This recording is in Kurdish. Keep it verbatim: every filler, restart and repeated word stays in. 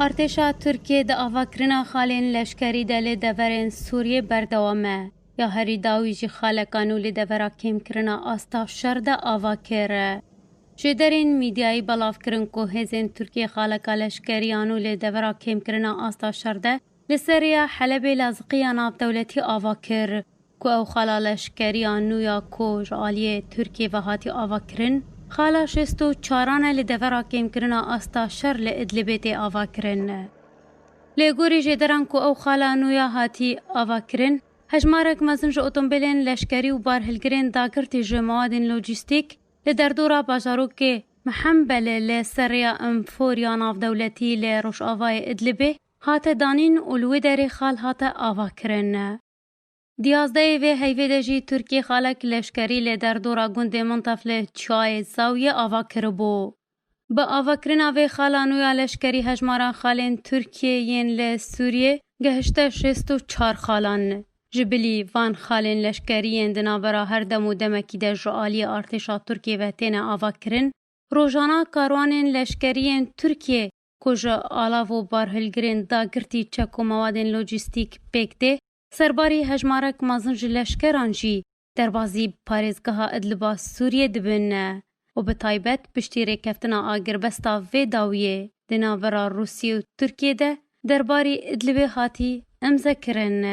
Artêşa Tirkiyê di avakirina xalên leşkerî de li deverên Sûriyê berdewam e. Ya herî dawî jî xaleka nû li devera kêmkirina asta şer de ava kir. Jêderên mîdyayî belav kirin ku hêzên Tirkiyê xaleka leşkerî ya nû li devera kêmkirina asta şer de li ser rêya Helebê Laziqiya navdewletî ava kir. Ku ew xala leşkeriya nû ya ku ji aliyê Tirkiyê ve hatî avakirin, xala şêst û çaran e li devera kêmkirina asta şer li Idlibê tê avakirin. Lê gorî jêderan ku ew xala nû ya hatî avakirin, hejmarek mezin ji otombêlên leşkerî û barhilgirên dagirtî ji mewadên lojîstîk li derdora bajarokê Mihembelê li ser rêya Enforiya navdewletî li rojavayê Idlibê hate danîn û li wê derê xal hate avakirin. Di yazdehê vê heyvê de jî Tirkiyê xalek leşkerî li derdora gundê Mintef li çiyayê Zawiyê ava kiribû. Bi avakirina vê xala nû ya leşkerî hejmara xalên Tirkiyê yên li Sûriyê gehişte şêst û çar xalan. Ji bilî van xalên leşkerî yên di navbera her dem û demekî de ji aliyê artêşa Tirkiyê ve têne avakirin, rojana karwanên leşkerî yên Tirkiyê ku ji alav û barhilgirên dagirtî çek û mewadên lojîstîk pêk tê, serbarî hejmarek mezin ji leşkeran jî derbazî parêzgeha Idliba Sûriyê dibin û bi taybet piştî rêkeftina agirbesta vê dawiyê di navbera Rûsiyê û Tirkiyê de derbarî Idlibê hatî îmzekirin.